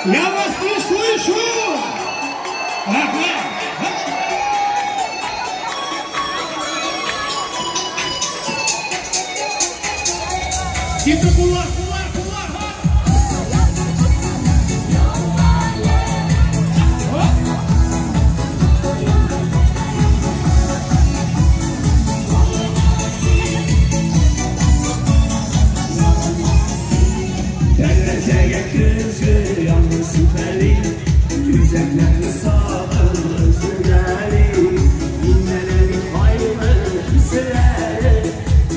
Я вас не слышу! Ага. Тихо, кулак, кулак, кулак! Тәрәзәгә көзге яңгыр сипәли, Үзәкләрне сагын өзеләли. Миннән бит кайгы хисләре,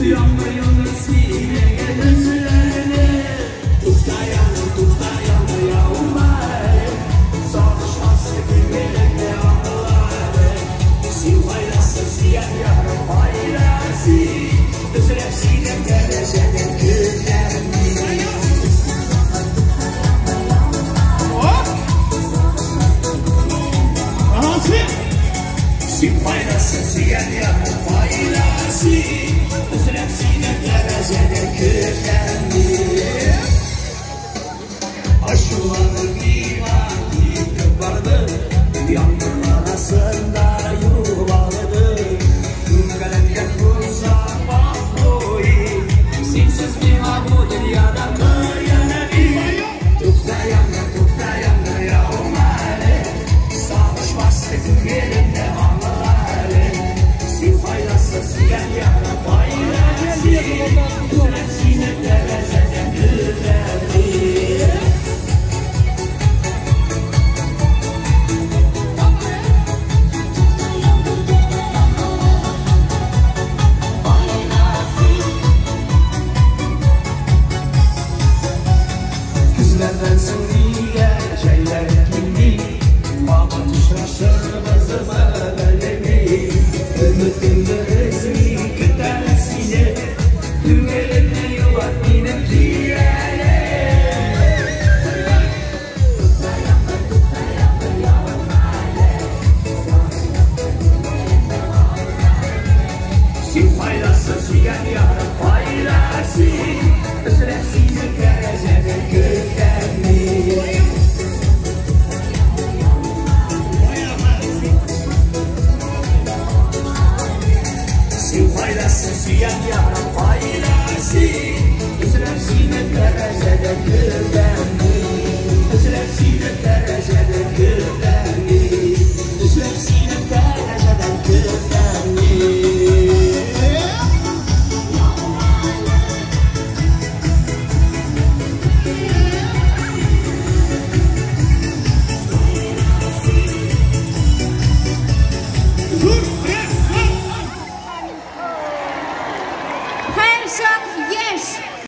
Яңгыр, яңгыр синең өзләрне. Тукта, яңгыр, тукта, яңгыр, яума әле, Сагыш басты күңелемне аңла әле. Син кайдасың, сөйгән ярым, кайда син? Өзелеп синең тәрәзәдән көтәм мин. Син кайдасың, сөйгән ярым, кайда син? Өзелеп синең тәрәзәдән көтәм мин. Ачуланып миңа китеп барды, Яңгыр арасында югалды. Үпкәләткән булсам, гафу ит, Синсез миңа бу дөньяда кыен бит. Тукта, яңгыр, тукта, яңгыр, яума әле, Сагыш басты күңелемне аңла әле. Син кайдасың, сөйгән ярым, кайда син? Өзелеп синең тәрәзәдән